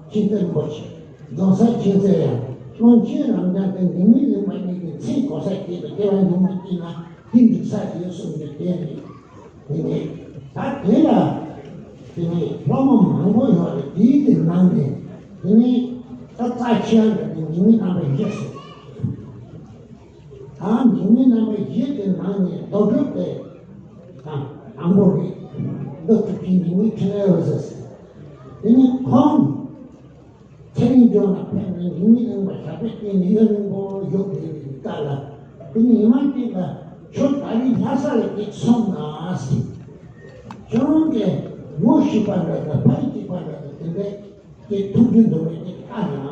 མཁྱེན་བརྩེ་རིན་པོ་ཆེ། རྫོང་སར་མཁྱེན་བརྩེ་ཡང་ཀློང་ཆེན་རབ་འབྱམས་དེ་འཇིགས་མེད་གླིང་པ་གཉིས་ཀྱི་མཚན་གོ་ས་བསྐྱེད་དུ་སྐྱེ་བ་སྔོན་མ་སྐྱེས་ན་དེ་འགྲིག་ས་ཡོད་གསུངས་ཀྱི་དེ་རེད། དེ་ནས་ད་དེ་ལ་དེ་ནས་སློབ་མ་མང་པོ་ཡོད་རེད། དེའི་གི་ནང་ནས་དེ་ནས་ད་རྩ་ཆེ་བ་འདྲ་དེ་འཇིགས་མེད་རྣམ་པ་བཞི་ཟེར། ད་འཇིགས་མེད་རྣམ་པ་བཞི་དེ་ནང་ནས་རྡོ་གྲུབ་དེ་དང་དང་པོ་རེད། རྡོ་གྲུབ་ཀྱི་འཇིགས་མེད་འཕྲིན་ལས་འོད་ཟེར་ཟེར། དེ་ནས་ཁོང་ཚེ་རིང་ལྗོངས་ལ་ཕེབས་ནས་འཇིགས་མེད་གླིང་པ་ཞབས་པད་བསྟེན་ནས་ཡུན་རིང་པོ་བཞུགས་པའི་སྐབས་ལ། དེ་ཉི་མ་གཅིག་ལ་ཁྱོད་ད་རིང་ལྷ་ས་ལ་གཅིག་སོང་ན་ཟེར། ཁྱོད་རང་གི་ངོ་ཤེས་པ་འདྲ་དང་ཕ་ཡུལ་གཅིག་པ་འདྲ་དང་དེ་འདྲའི་གཅིག་ཐུག་རྒྱུ་འདུག་པས་གཅིག་ལྟ་ན་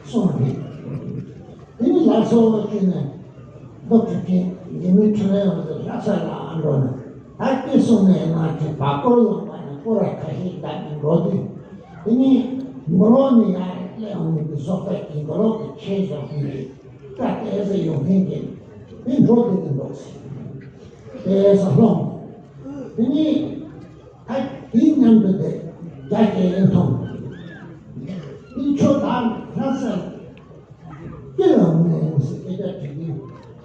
གསུངས་པ་རེད། དེ་ནས་ལགས་སོ་ཞུས་ནས་རྡོ་གྲུབ་ཀྱིས་འཇིགས་མེད་འཕྲིན་ལས་འོད་ཟེར་ལྷ་ས་ལ་འགྲོ་ནས། ད་སྐྱེ་སོང་ནས་ང་ཚོས་བར་སྐོར་ཡོང་པ་ནས་སྐོར་ར་ཁ་ཤས་བརྒྱབ་ནས་འགྲོ་དུས། དེ་ནས་མགོ་ལོག་ནས་ཡར་སླེབས་འོང་ནས་བཟོ་ལྟ་གྱི་མགོ་ལོག་གི་ཆས་བཟོ་མཁན་གྱི་སྐྲ་ཏོག་ཙམ་ཡོད་མཁན་གྱི་དེ་འགྲོ་བསྡད་ཀྱི་འདུག་ཟེར། ཏོག་ཙམ་སློང་། དེ་ནས་ད་དེའི་མཉམ་དུ་དེ་རྒྱ་སྐྱེད་ཡོན་མཐོང་། དེ་ཁྱོད་ད་ལྷ་ས་ལ་སྐྱེ་ལ་མེད་ཟེར་སྐད་ཆ་དྲིས་དུས།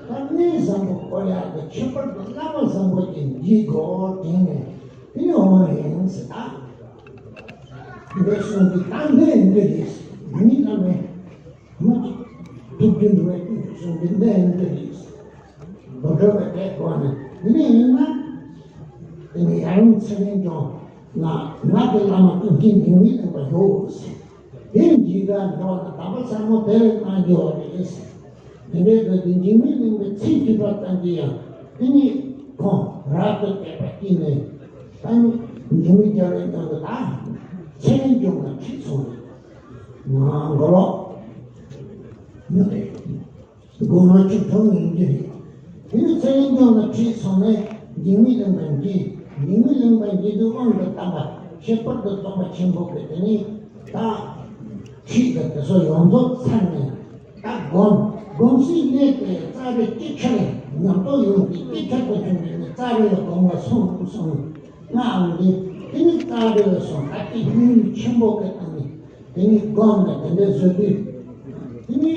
ད་གནས་བཟང་པོ་སྐོར་ཡག་གི་ཁྱད་པར་དུ་བསླབ་པ་བཟང་པོ་ཅིག་འདིའི་སྒོ་དྲངས་ནས་དེ་ནས་འོང་བ་ཡིན་ཟེར། ད་འདི་གསུང་གི་ད་འདི་འདི་རེད། མི་ལ་མེད་མི་ཐུབ་རྒྱུ་འདུག་བས་ཀུན་གྱིས་གསུང་གི་འདི་འདི་རེད། མདོ་སྒྲུབ་པའི་སྐད་གོ་ནས་འདི་ནས་ཡིན་ན། དེ་ནས་ཡར་ལུང་ཚེ་རིང་ལྗོངས་ན་ང་གི་བླ་མ་ཀུན་མཁྱེན་འཇིགས་མེད་གླིང་པ་ཡོད་ཟེར། དེ་འཇིགས་སྒར་འགྲོ་ན་དམ་པ་ཚང་མ་དེ་ལས་གནང་རྒྱུ་བ་རེད་ཟེར། དེ་འདྲའི་སྐབས་དུ་འཇིགས་མེད་གླིང་པའི་མཚན་གྱིས་པ་ཙམ་གྱིས་ཡང་དེ་ཉིད་ཁོང་རབ་ཏུ་དད་པ་སྐྱེས་ནས། ད་ནི་འཇིགས་མེད་རྒྱལ་བའི་སྐྱོང་དུ་ད་ཚེ་རིང་ལྗོངས་ལ་ཁྲིད་སོང་ནས་ང་མགོ་ལོག་ནི་རེད། དགུང་ལོ་བཅུ་དྲུག་ཡིན་གྱི་རེད། དེ་ནས་ཚེ་རིང་ལྗོངས་ལ་ཁྲིད་སོང་ནས་འཇིགས་མེད་གླིང་པ་མཇལ། འཇིགས་མེད་གླིང་པ་མཇལ་དུས་དབང་དུ་བཏང་བ་ཁྱད་པར་དུ་རྫོགས་པ་ཆེན་པོ་གི་དེ་ནས་ད་ཁྲིད་དང་དེ་ཚོ་ཡོངས་རྫོགས་ཚར་ནས་ད་སྒོམ་ སྒོམ་གསུམ་གནས་དེ་ཙཱ་རི་གཅིག་ཆར་ཉམས་རྟོགས་ཡོང་གི་གཅིག་ཆར་དུ་བྱུང་བས་ནི་ཙཱ་རི་ལ་སྒོམ་ལ་སོང་སོང་ང་འོང་དུས་དེ་ནི་ཙཱ་རི་ལ་སོང་ད་ཅི་སྙིང་རུས་ཆེན་པོ་གི་སྟེང་ནས་དེ་ནི་སྒོམ་ནས་དེ་འདྲ་བཟོས་དུས་དེ་ནི་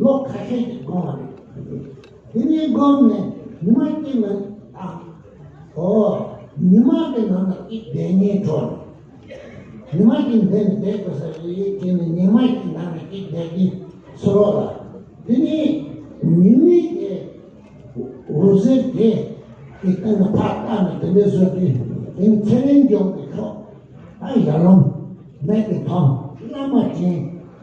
ལོ་ཁ་ཤས་ཀྱི་སྒོམ་བ་རེད། དེ་ནས་སྒོམ་ནས་ཉི་མ་གཅིག་ལ་ཨ། ཨོ། ཉི་མ་གི་ནང་ལ་གཅིག་བསྡད་ཉེན་འགྲོ། ཉི་མ་གཅིག་འདི་ནས་བསྡད་དགོས་ས་རེད་ཟེར་ནས་ཉི་མ་གཅིག་ནང་ལ་གཅིག་བསྡད་ཀྱི་ཚུར་ལོག་ལ། དེ་ནས་ཉི་མའི་གི་འོད་ཟེར་དེ་གི་སྟེང་ལ་ཕར་བལྟས་ནས་དེ་འདྲ་བཟོས་དུས་དེ་ནས་ཚེ་རིང་སྐྱོང་གི་ཁོག་ད་ཡར་ལོངས་མེད་དེ་ཐོན་བླ་མ་དྲན་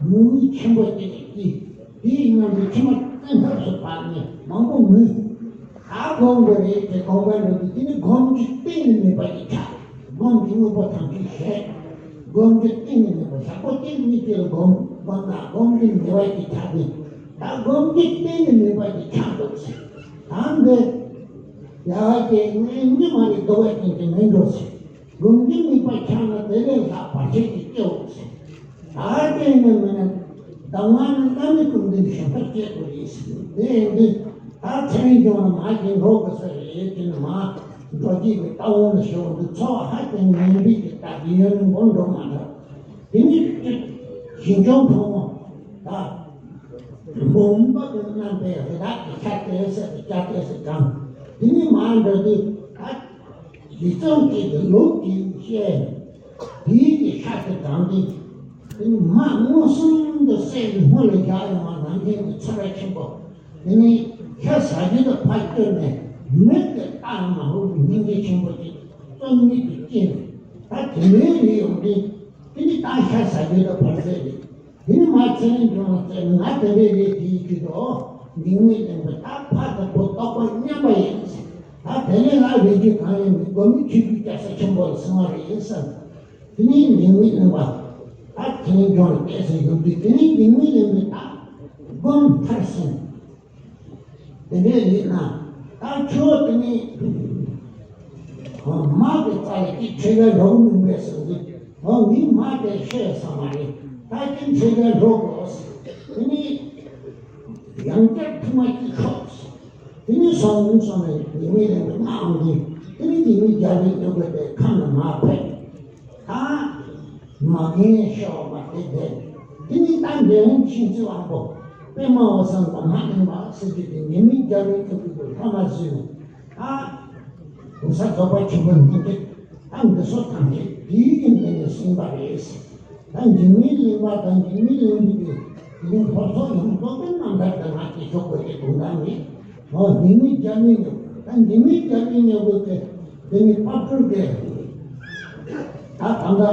མོས་གུས་ཆེན་པོ་དེ་ནས་ཀྱིས། དེའི་སྔོན་དུ་མཆི་མ་བཙན་ཐབས་སུ་བབས་ནས་མང་པོ་ངུས། ད་སྒོམ་དགོས་རེད་དེ་སྒོམ་པ་འགྲོ་དུས་དེ་ནི་སྒོམ་རྒྱུ་གཏན་ནས་མེད་པ་ཞིག་ཆགས། སྒོམ་གྱི་དངོས་པོ་ཐམས་ཅད་ཞེད། སྒོམ་རྒྱུ་གཏན་ནས་མེད་པ་ཞག་པོ་གཅིག་གཉིས་དེ་ལ་སྒོམ་སྒོམ་ན་སྒོམ་རྒྱུ་མེད་པ་ཞིག་ཆགས་ཏེ། ད་སྒོམ་རྒྱུ་གཏན་ནས་མེད་པ་ཞིག་ཆགས་འདུག་ཟེར། ད་འདི་ཡ་གི་ངས་མྱི་མ་རེད་འདུག་པ་ཅན་དེ་མིན་འགྲོ་ཟེར། སྒོམ་རྒྱུ་མེད་པ་ཆགས་ན་དེ་ལས་ལྷག་བར་ཆད་ཀྱི་སྐྱེ་འོང་ཟེར། ད་དེ་ནི་མིན་ན་གདམས་ངག་ནི་བླ་མའི་སྐུ་མདུན་ཞིང་ཁར་སྐྱེ་དགོས་རེད་ཟེར། དེ་ཡིན་དུས་ད་ཚེ་རིང་སྐྱོང་ལ་མ་གྱེས་འགྲོ་དགོས་ས་རེད་དེ་ནི་མ་འགྲོ་སྐྱེས་པའི་ལྟ་བ་ལ་ཞེ་བོ་འདུག་ཚོར་བ་ཧ་ཅང་ངན་པའི་གི་ད་དེ་ཡོན་མགོ་འགྲོ་མ་ཐག་དེ་ནི་ཞིང་སྐྱོང་ཕུང་བོ་ད་འབུམ་པ་དེ་རྣམ་པའི་རི་དྭགས་ཀྱི་ཤ་སྟེར་ས་དེ་སྐྱ་སྟེར་ས་གང་དེ་ནི་མ་འགྲོ་དུས་ད། ཡིག་ཚང་གཅིག་གི་ལུགས་ཀྱི་བཤད། དེའི་གི་ཤ་དེ་དྲངས་ཏེ། དེ་ནི་མ་མངོན་སུམ་དུ་གསལ་བའི་སྔོན་ལ་བཞག་ཡོང་བ་ནང་བཞིན་གྱི་ཚོར་བ་ཆེན་པོ། དེ་ནི་ཤ་ཟ་རྒྱུ་དང་ཕར་བསྐྱུར་ནས་མིག་གིས་བལྟ་མ་ཧུབ་པའི་སྙིང་རྗེ་ཆེན་པོ་ཅིག་རྩོམ་ཉིད་དུ་སྐྱེས་ནས་ད་དེ་འདྲའི་རིགས་ཡོང་དུས་དེ་ནི་ད་ཤ་ཟ་རྒྱུ་དང་ཕར་ཟད་རེད། དེ་ནི་མ་ཚེ་རིང་སྐྱོང་ལ་བཙལ་ནས་ང་དེ་འདྲའི་རེད་དེའི་རྒྱུད་དུ་འཇིགས་མེད་གླིང་པས་ད་ཕ་དང་བུ་རྟོགས་པ་མཉམ་པ་ཡིན་ཟེར། ད་དེ་ལས་ལྷག་རེ་རྒྱུ་གང་ཡིན་མིན་དགོས་མིན་ཆོས་བརྒྱུད་རྒྱལ་ས་ཆེན་པོ་ལ་སོང་བ་རེད་ཟེར། དེ་ནས་འཇིགས་མེད་གླིང་པ་ད་ཚེ་རིང་སྐྱོང་ལ་བལྟས་ཟེར་ཡོང་དུས་དེ་ནས་འཇིགས་མེད་གླིང་པས་ད་དགོངས་མཐར་ཕྱིན། དེ་འདྲའི་རིགས་ན་ད་ཁྱོད་དེ་ནི་མ་གི་རྩ་ལ་ཅིག་ཁྲིད་ག་འགྲོ་མིན་པས་ཟེར་དུས་འོ་ངས་མ་དེ་ཤེས་ས་མ་རེད། ད་ཅིག་ཁྲིད་ག་འགྲོ་དགོས། དེ་ནི་ཡང་བསྐྱར་ཐུག་མ་ཅིག་ཤོག། དེ་ནི་སོང་སོང་ནས་ཉི་མའི་གླིང་པའི་མངའ་འོང་དུས་དེ་ནི་ཉི་མའི་རྒྱལ་པོའི་སྐྱོ་གུ་དེ་ཁམས་ལ་མ་ཕེབས། ད་མ་རྒན་ཤོག་མ་དེ་བསྡད། དེ་ནི་ད་འདྲེན་མཁན་མཁྱེན་བརྩེ་དབང་པོ་པདྨ་འོད་ཟེར་དང་མ་ནིང་པ་ཟེར་རྒྱུ་དེ་ཉི་མའི་རྒྱལ་པོའི་སྐྱོ་གུ་དེ་ལྷ་མ་བཟོས་ནས་ད་གོང་ས་རྫོགས་པ་ཆེན་པོ་སྙིང་ཐིག་ད་འདི་ཚོ་ཐམས་ཅད་དེའི་གི་མདུན་ནས་གསུངས་པ་རེད། ད་འཇིགས་མེད་གླིང་པ་དང་འཇིགས་མེད་གླིང་པའི་གི་དེ་ནི་སློབ་གསོ་ཡོངས་རྫོགས་ཀྱི་རྣམ་ཐར་དེ་ང་ཅིག་ཞོག་པོ་ཅིག་དགོངས་དག་མེད། འོ་འཇིགས་མེད་རྒྱལ་པོའི་སྙིང་ད་འཇིགས་མེད་རྒྱལ་པོའི་སྙིང་པོ་དེ་དེ་ནི་དཔལ་སྤྲུལ་སྐུ་ད་ད་ལྟ་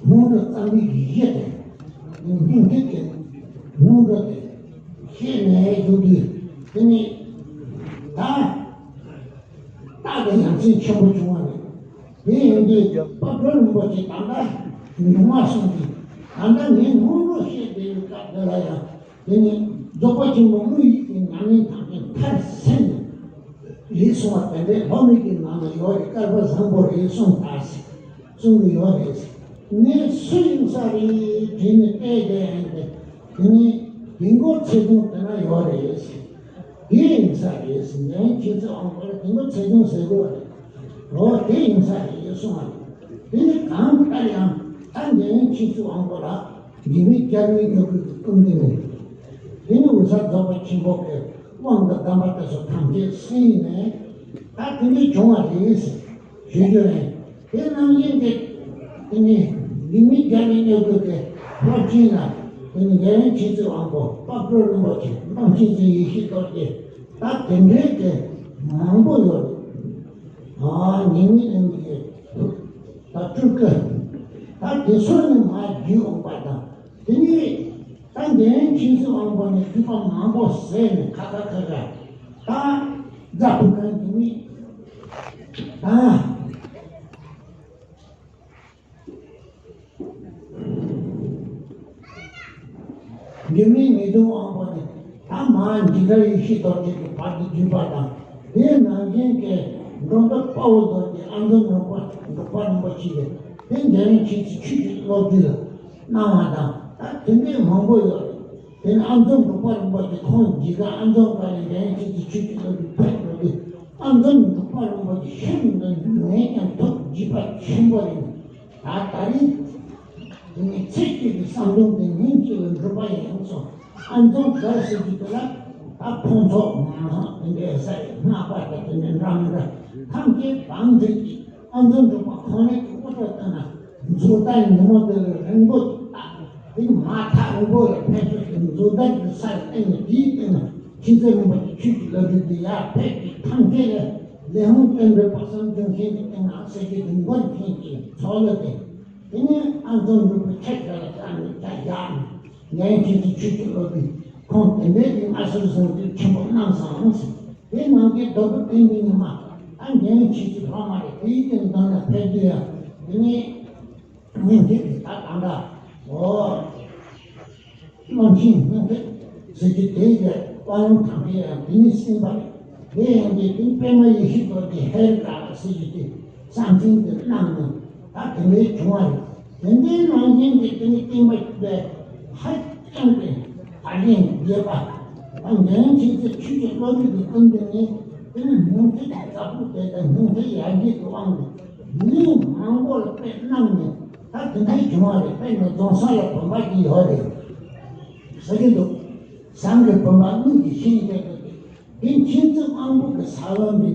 སྔོན་འགྲོ་རྩ་འཛིན་གྱི་གཞི་དེ་སྙིང་ཐིག་གི་སྔོན་འགྲོ་དེ་ཤེས་ནས་བཞུགས་དུས་དེ་ནི་ད་རྟགས་དེ་ཡ་མཚན་ཆེན་པོ་བྱུང་བ་རེད། དེ་ཡིན་དུས་དཔལ་སྤྲུལ་རིན་པོ་ཆེ་ད་ལྟ་ཉུང་མ་སོང་གི་ད་ལྟ་ངས་སྔོན་འགྲོ་བཤད་བསྡད་ཡོད་སྐབས་འདི་ལ་ཡང་དེ་ནི་རྫོགས་པ་ཆེན་པོ་དངོས་ཡིད་ཀྱི་ཉམས་ལེན་དང་ནི་མཐར་ཕྱིན་ནས་རེད་གསུངས་པ་དེ་འདྲའི་སློབ་མའི་གི་ནང་ལ་ཡོད་རེད། བསྐལ་པ་བཟང་པོ་རེད་གསུངས་ད་ཟེར་གསུང་གི་ཡོད་རེད་ཟེར། ངས་སུ་ཡིན་ས་རེད་དྲིས་ནས་བལྟས་བསྡད་ཡིན་ཏེ་དེ་ནི་དེ་མགོ་ཚེ་ཐུང་དེ་ན་ཡོད་རེད་ཟེར། དེ་ཡིན་ས་རེད་ཟེར་ནས་ཁྱེད་ཚོས་ཨང་པར་དེ་མགོ་ཚེ་ཐུང་ཟེར་དགོས་རེད། འོ་དེ་ཡིན་ས་རེད་གསུངས་པ་རེད། དེ་ནི་གང་ལྟར་ཡང་ད་འདི་ནི་ཁྱེད་ཚོས་ཨང་པར་ལ། འཇིགས་མེད་རྒྱལ་པོའི་སྙིང་པོའི་སྐུ་མདུན་ནས། དེ་ནི་འོད་གསལ་རྫོགས་པ་ཆེན་པོ་གི་དབང་དང་གདམས་པ་དེ་ཚོ་ཐམས་ཅད་གསན་ནས། ད་དེ་འདྲའི་བྱུང་བ་རེད་ཟེར་ཞུ་རྒྱུ་རེད། དེ་རྣམ་གཞན་དེ་དེ་ནི་འཇིགས་མེད་རྒྱལ་པོའི་སྙིང་པོ་གི་སློབ་ཆེན་ལ་དེ་ནི་འཇམ་དབྱངས་མཁྱེན་བརྩེ་དབང་པོ་དཔལ་སྤྲུལ་རིན་པོ་ཆེ་འབངས་མཁྱེན་བརྩེ་ཡེ་ཤེས་རྡོ་རྗེ་ད་དེ་འདྲའི་གི་མང་པོ་ཡོད་རེད། ཨ་ཉི་མའི་གླིང་པའི་ད་སྤྲུལ་སྐུ། ད་དེ་ཚོ་ནི་མར་བརྒྱུད་འོང་པ་དང་། དེ་ནས་ད་འདི་ནས་ཁྱེད་ཚོས་དབང་པོ་ནས་བརྒྱུད་པ་མང་པོ་ཟེར་ནས་ཁ་ཁ་ཁ་ཁ་ད་རྫ་ཕུ་ཁ་འདི་ནས་ད། འཇིགས་མེད་ཉེས་ལྟུང་དབང་པོ་ནི་ད་མར་འཇིགས་བྲལ་ཡེ་ཤེས་རྡོ་རྗེ་གི་བར་དུ་བརྒྱུད་པ་དང་། དེའི་ནང་བཞིན་གྱི་འགྲོ་འདུལ་དཔའ་བོ་རྡོ་རྗེ་ཨ་མདོ་འབྲུག་པ་འབྲུག་པ་རིན་པོ་ཆེ་གིས་དེ་འཇམ་དབྱངས་མཁྱེན་བརྩེ་ཆོས་ཀྱི་བློ་གྲོས་ལ་གནང་བ་དང་། ད་དེ་འདྲའི་མང་པོ་ཡོད་རེད། དེ་ནས་ཨ་འཛོམ་འབྲུག་པ་རིན་པོ་ཆེ་ཁོང་འཇིགས་སྐར་ཨ་འཛོམ་སྐར་ལ་འགན་ཁྱེད་ཀྱི་ཆོས་ཀྱི་སློབ་གྲྭའི་ཕེབས་འགྲོ་དུས། ཨ་འཛོམ་འབྲུག་པ་རིན་པོ་ཆེ་ཤིན་ཏུ་ནུས་ཀྱང་ཐུགས་དགྱེས་པ་ཆེན་པོ་རེད། ད་ད་རིང་དེ་ནས་ཚེ་སྐྱིད་ཀྱི་བསམ་འདུན་དེ་ཉིན་གཅིག་ལ་འགྲུབ་པ་ཡིན་སོང་། ཨ་འཛོམ་སྒར་ཟེར་གྱི་དེ་ལ་ད་ཕུན་ཚོགས་ངང་དེ་འདྲའི་ས་ཡི་སྔགས་པ་དང་དེ་ནས་འདྲ་མི་འདྲ་ཐམས་ཅད་བང་སྒྲིག་གིས། ཨ་འཛོམ་འབྲུག་པ་ཁོང་རང་གི་དབུ་སྐྲ་བཏོན་ན། མཛུབ་ཐག་ཉིན་མོ་དེ་ལ་རིང་པོ་ཅིག་བཏགས། དེ་མ་ཐག་རིང་པོ་ལ་ཕན་ཆོད་ཀྱི་མཛུབ་ཐག་གི་སར་བསྟན་ནས། དེའི་སྟེང་ན་མཁྱེན་བརྩེ་རིན་པོ་ཆེ་ཆོས་ཀྱི་བླ་སྒྲུབ་ཀྱི་ཡར་ཕེབས་ཀྱི་ཐམས་ཅད་ལ་ལས་ཧོང་སྟོན་པའི་དཔག་བསམ་ལྗོན་ཤིང་གི་སྟེང་ན་ཟེར་གྱི་དུས་འགོར་མཁན་གྱི་ཚོགས་ལ་དེ། དེ་ནས་ཨ་འཛོམ་འབྲུག་པའི་ཁྱེད་དགའ་ལ་ཅག་ནས་ཅག་བཞག་ནས། ངའི་མཁྱེན་བརྩེ་ཆོས་ཀྱི་བླ་སྒྲུབ་ཁོང་དེ་འདྲའི་གི་མངའ་གསོལ་གཟེངས་བསྟོད་ཆེན་པོ་གནང་སོང་ཟེར། དེ་ནང་གི་རྡོ་སྒྲུབ་བསྟན་པའི་ཉི་མ། ཨ་འདྲའི་ཆེ་ཆེ་ལྷག་མ་རེད། དེའི་སྟེང་འདོན་ལ་ཕེབས་དུས་ཡ། དེ་ནས་སྙིང་ཐིག་གི་ད་གང་འདྲ། འོ། བློན་ཆེན་སྙིང་ཐིག་ཟེར་གྱི་དེའི་གི་དཔལ་ཡོན་དང་པོའི་ཡང་དེ་ནས་གསན་པ་རེད། དེ་ཡང་གི་དེ་པདྨ་ཡེ་ཤེས་རྡོ་རྗེ་ཧེ་རུ་ཀ་ཟེར་གྱི་དེ་གསང་འཕྲིན་དེ་གནང་ནས། ད་དེ་འདྲའི་བྱུང་བ་རེད། དེ་འདྲའི་ནང་བཞིན་གྱི་དེ་ནི་བསྟན་པ་ཞིག་ལས་ཧ་ཅང་གི་བཀའ་དྲིན་རྗེས་པ། ད་འདྲའི་ཆེ་ཚེ་ཆོས་ཀྱི་བློ་གྲོས་ཀྱི་ཀུན་འདུས་ནི། དེ་ནི་སྙིང་ཐིག་གི་བདག་པོ་དེ་དང་སྙིང་ཐིག་ཡར་རྒྱས་ཀྱི་དབང་གིས་མི་མང་པོ་ལ་དཔེ་གནང་ནས། ད་དེ་འདྲའི་བྱུང་བ་རེད། དཔེ་ནི་རྫོང་སར་ལ་བུམ་པ་ཅིག་ཡོད་རེད་ཟེར་གྱི་འདུག་ཟངས་ཀྱི་བུམ་པ་དངུལ་གྱི་ཤིང་བརྒྱབ་པ་དེ། དེ་མཁྱེན་བརྩེ་དབང་པོ་གི་ས་བོན་དེ།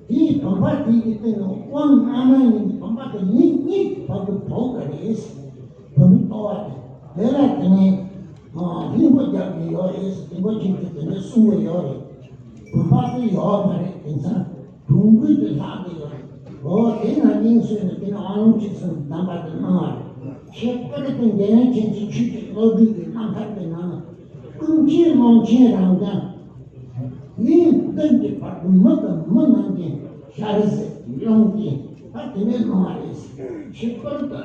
དེའི་བུམ་པ་དེ་གི་སྟེང་ནས་དབང་ཨ་ནཱ་ཡིན་བུམ་པ་དེ་ཉིད་གཉིས་བར་དུ་ཕོག་གི་རེད། བུམ་པའི་ལྟོ་བ་དེ། དེ་ལ་དེ་ནས་ལྷུན་པོ་རྒྱབ་ཀྱི་ཡོད་རེད། རིན་པོ་ཆེ་གིས་དེ་འདྲ་གསུང་གི་ཡོད་རེད། བུམ་པ་དེ་ཡོད་མ་རེད། དེང་སང་སྒྲུང་དཔེ་དེ་ལྷག་གི་ཡོད་རེད། འོ་དེ་ན་སྙིང་སུན་ནས་དེ་ནས་དབང་ལུང་ཁྲིད་གསུམ་གདམས་པ་དེ་གནང་བ་རེད། ཁྱད་པར་དུ་འཇམ་དབྱངས་མཁྱེན་བརྩེ་ཆོས་ཀྱི་བློ་གྲོས་ཀྱི་རྣམ་ཐར་གྱི་ནང་ན། ཀུན་མཁྱེན་ཀློང་ཆེན་རང་རྐྱང་། གླིང་བདུན་གྱི་བར་དུ་མི་དང་མི་རྣམས་ཀྱི་ཤ་རུས་ཀློང་གིས་ད་དེ་ནས་གནང་བ་རེད། ཁྱད་པར་དུ་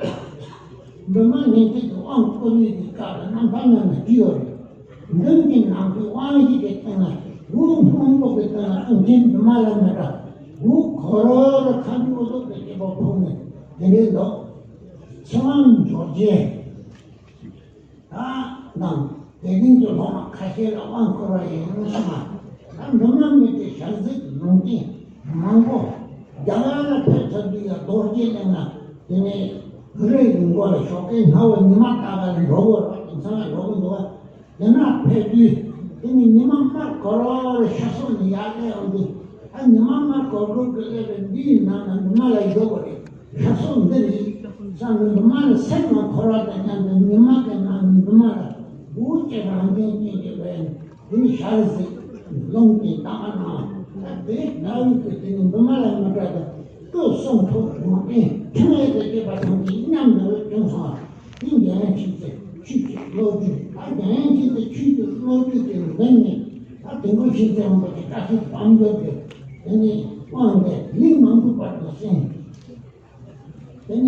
འབུམ་ཉི་ཤུ་གི་དབང་བསྐུར་བའི་གི་སྐབས་ལ་རྣམ་ཐར་ནང་ན་བྲིས་ཡོད་རེད། མདུན་གྱི་ནམ་མཁའི་དབང་བཞི་གི་སྟེང་ན་འོད་སྔོན་པོ་གི་སྟེང་ན་ཀུན་མཁྱེན་འབུམ་ལ་མི་ཏྲ་འོད་ཁོ་རང་ལ་ཁ་འཇུག་འོད་ཟེར་གྱི་སྐྱེ་བ་ཕུང་ནས་དེ་འདྲའི་ལོ་ཚེ་དབང་རྡོ་རྗེ། ད་ནང་དེ་རིང་གི་སློབ་མ་ཁ་ཤས་ལ་དབང་བསྐུར་བ་ཡིན་ཞུ་མ། ད་འབྲི་མ་མི་ཏྲའི་ཞལ་གཟིགས་ཀྱི་ལུང་བསྟན་མང་པོ། རྒྱ་གར་ལ་ཕེབས་ཚར་དུས་ཡང་རྡོ་རྗེ་གླིང་ན་དེ་ནས་གུ་རུ་ཡི་མགོ་ལ་ཞོགས་ཀའི་སྔ་བོ་ཉི་མ་ལྟ་ག་ལ་འགྲོ་དགོས་རེད། དེང་སང་ལ་འགྲོ་གི་འདུག་བ། དེ་ན་ཕེབས་དུས་དེ་ནི་ཉི་མ་དམར་ཁོ་རང་ལ་ཤ་སོགས་ནས་ཡར་སླེབས་ཡོང་དུས། ཨ་ཉི་མ་དམར་ཁོ་རང་གི་སླེབས་པའི་འདིའི་ནང་ན་འབྲི་མ་ལ་ཡོད་པ་རེད། ཤ་སོགས་འདི་རེད་བསམ་ནས་འབྲི་མ་ལ་སེམས་ནང་འཁོར་བ་དང་མཉམ་དུ་ཉི་མ་གི་ནང་ནས་འབྲི་མ་ལ་འུ་ཅག་རང་བཙན་ཅན་གྱི་བས་དེ་ནི་ཤར་གཟིགས་ལུང་བསྟན་བཏང་བ་ན། ད་དེ་ན་བའི་དུས་དེ་ནི་འབྲི་མ་ལ་མི་ཏྲ་དང་སྐུ་གསུང་ཐུགས་ཡོན་ཏན་ཕྲིན་ལས་དང་བཅས་པ་ཐམས་ཅད་མཉམ་དུ་བྱུང་སོང་བ། དེ་འཇམ་དབྱངས་མཁྱེན་བརྩེ་ཆོས་ཀྱི་བློ་གྲོས། ད་འཇམ་དབྱངས་མཁྱེན་བརྩེ་ཆོས་ཀྱི་བློ་གྲོས་ཀྱི་མདུན་ནས་ད་དེ་འགོ་ཆེན་ཚེ་རིང་པོ་ཆེ་བཀྲ་ཤིས་དཔལ་འབྱོར་གྱི་དེ་ནས་དབང་ལས་མི་མང་པོའི་བར་དུ་གསན། དེ་ནས་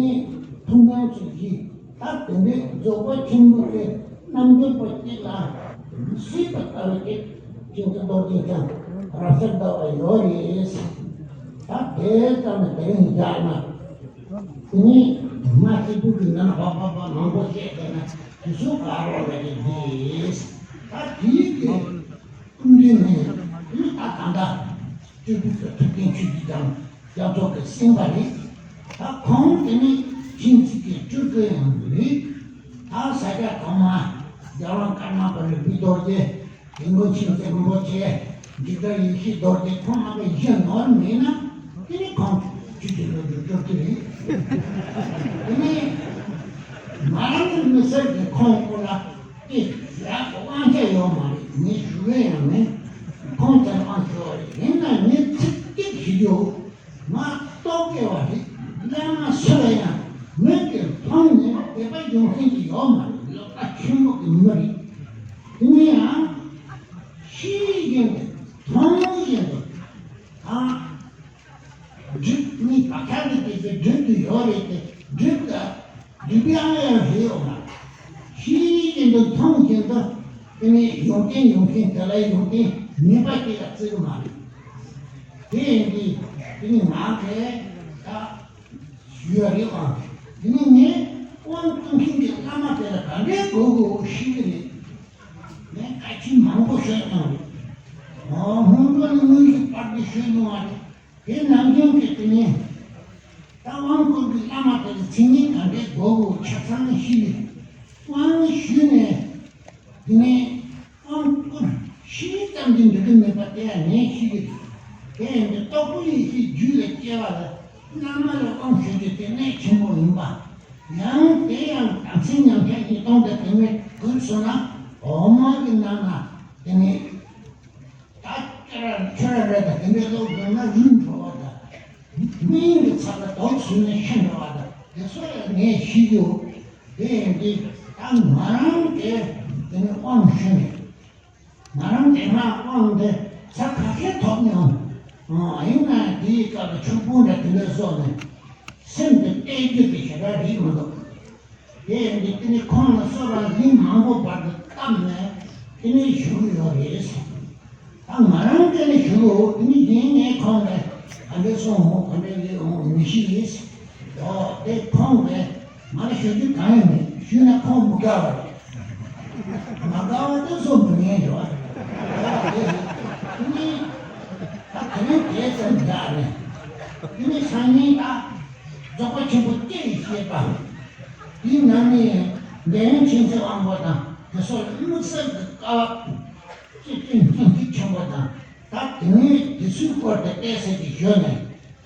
ཐུགས་སྣང་ཚུལ་བཞི། ད་དེ་འདྲའི་རྫོགས་པ་ཆེན་པོ་དེ་རྣམ་འབྱོར་པ་གཅིག་ལ་སྲིད་པ་ལྟ་བུ་གཅིག་མཁྱེན་བརྩེ་རྡོ་རྗེ་འཆང་རབ་གསལ་ཟླ་བ་ཡོད་རེད། ད་དེ་ཙམ་ནས་དེ་རིང་མཇལ་ན། དེ་ནས་མ་གཅིག་པུ་གི་ནང་བབ་བབ་བབ་མང་པོ་བཤད་བསྡད་ན་དུས་ཚོད་ག་རོ་ལ་གི་འདི། ད་དེའི་གི་ཀུན་འདུས་ནས་ཡུལ་ད་ད་ལྟ་སྤྲུལ་སྐུ་གི་ཐུབ་བསྟན་ཆོས་ཀྱི་རྒྱ་རྒྱ་མཚོ་གི་སེམས་པ་རེད། ད་ཁོང་དེ་ནི་མཁྱེན་བརྩེ་གི་སྤྲུལ་སྐུ་ཡང་རེད། ད་ས་སྐྱ་གོང་མ་རྒྱལ་དབང་ཀརྨ་པ་ལེགས་པའི་རྡོ་རྗེ། དེ་མགོན་མཁྱེན་བརྩེ་རིན་པོ་ཆེ། འཇིགས་བྲལ་ཡེ་ཤེས་རྡོ་རྗེ་ཁོང་རྣམ་པའི་གཞི་ནོར་མེད་ན། དེ་ནི་ཁོང་ཆོས་ཀྱི་བློ་གྲོས་སྤྲུལ་སྐུ་རེད། དེ་ནི་ང་རང་གི་མི་སེར་གྱི་ཁོང་སྐོར་ལ་དེ་ཞུ་ཡག་གི་དབང་ཆ་ཡོད་མ་རེད། ངས་ཞུ་གི་ཡང་མེད། ཁོང་ཚོར་དབང་ཆ་ཡོད་རེད། ཡིན་ན་ངས་ཚིག་གཅིག་ཞུ་རྒྱུ། ང་རྟོག་གེ་བ་རེད། བླ་མ་སུ་ལ་ཡང་མོས་ཀྱི་མཐོང་ནས་དད་པ་ཡོང་མཁན་གྱི་ཡོད་མ་རེད། ལོག་པ་ཆེན་པོ་གི་མི་རེད། དེ་ནས་ཡང་ཤེས་བཞིན་དུ་མཐོང་བཞིན་དུ་ཨ། སྒྲིབ་གཉིས་བག་ཆགས་ཀྱི་དེ་ཚོ་སྒྲིབ་ཏུ་ཡོད་རེད་དེ། སྒྲིབ་ལ་སྒྲིབ་པའི་ཨ་ཡང་རེད་ཡོད་མ་རེད། ཤེས་བཞིན་དུ་མཐོང་བཞིན་དུ་དེ་ནས་ཡོན་ཏན་ཡོད་མཁན་དེ་ལ་ཡོན་ཏན་མེད་པ་ཅིག་ལ་བརྩི་གི་མ་རེད། དེ་ཡིན་དུས་དེ་ནི་ང་གིས་ད་ཞུ་ཡ་རེད་ཨང་། དེ་ནི་ངས་དབང་བསྐུར་མཁན་གྱི་བླ་མ་དེ་ལ་ག་འདྲའི་གོ་དགོས་ཤེས་ཀྱི་རེད། ངས་ ཞུས་གནང་བ་རེད། དེ་ནམ་རྒྱུན་གྱི་དེ་ནས་ད་དབང་བསྐུར་གྱི་བླ་མ་དེ་ལ་མཚན་སྙན་ག་འདྲའི་དགོས་དགོས་ཆ་ཚང་ཞུས། དབང་ཞུས་ནས་དེ་ནས་དབང་བསྐུར་ཤེས་ཙམ་གྱིས་འགྲིག་གི་མེད་པ་དེ་ཡང་ངས་ཤེས་ཀྱི་རེད། དེ་ཡང་འདི་རྟོགས་པའི་ཡེ་ཤེས་རྒྱུད་ལ་སྐྱེ་བ་ལ་བླ་མ་ལ་དབང་ཞུ་རྒྱུ་དེ་གནད་ཆེན་པོ་ཡིན་པ། ཡང་དེ་ཡང་དམ་ཚིག་ཉམས་ཆག་གཉིས་སྟོང་དང་དེ་མེད་དགོས་སོང་ན་འོག་མ་གི་ནང་ན་དེ་ནས། ད་ཁྱོད་ར་ཁྱོད་ར་ར་དང་དེ་འདྲའི་ལོག་འགྲོ་ན་རུལ་འགྲོ་བ་དང་། མི་ཡིན་གྱི་ཚབ་ལ་དོགས་ཟིན་ནས་ཤི་འགྲོ་བ་དང་དེ་ཚོ་ཡང་ངས་ཤེས་ཀྱི་ཡོད། དེ་ཡིན་དུས་ད་ང་རང་གིས་དེ་ནས་དབང་ཞུས་ནས། ང་རང་དེ་སྔ་དབང་དེ་ཚར་ཁ་ཤས་ཐོབ་མྱོང་། ཨང་། ཡིན་ན་དེའི་སྐབས་ལ་ཆོས་སྤོང་འདྲ་དེ་འདྲ་སོགས་ནས་སེམས་དེ་གཏད་རྒྱུ་དེ་ཞེ་དྲག་རེད་མི་འདུག་དེ་ཡིན་དུས་དེ་ནི་ཁོང་ལ་སོགས་པ་ལན་མང་པོ་བར་དུ་བཏབ་ནས་དེ་ནི་ཞུ་གི་ཡོད་རེད། ད་ང་རང་དེ་ནི་ཞུ་གི་ཡོད། དེ་ནི་གཞན་ངས་ཁོང་ལ་ག་འདྲ་གསུངས་འོང་ག་འདྲ་ཡོད་འོང་མི་ཤེས། འོ་དེ་ཁོང་གིས་ང་ལ་ཞུ་རྒྱུ་གང་ཡང་མེད། ཞུས་ན་ཁོང་མི་དགའ་བ་རེད། མ་དགའ་བ་དེ་ཚོ་མི་ངན་རེད་བ། འོ་དེ་རེད། དེ་ནི་ད་དེ་རིང་དེ་ཙམ་འདྲ་རེད། དེ་ནི་སང་ཉིན་ད་རྫོགས་པ་ཆེན་པོ་སྐྱེ་ཡི་ཤེས་པ། དེའི་ནང་ནས་འདོད་ཡོན་མཁྱེན་བརྩེ་དབང་པོ་དང་དེ་ཚོ་ལ་དམིགས་བསལ་གྱི་དཀའ་བ་སྤྱི་བཏིང་སྙིང་ཐིག་ཆེན་པོ་དང་། ད་དེ་ནས་དེ་ཚོའི་སྐོར་དེ་བལྟས་ཚད་ཀྱི་ཞོར་ནས་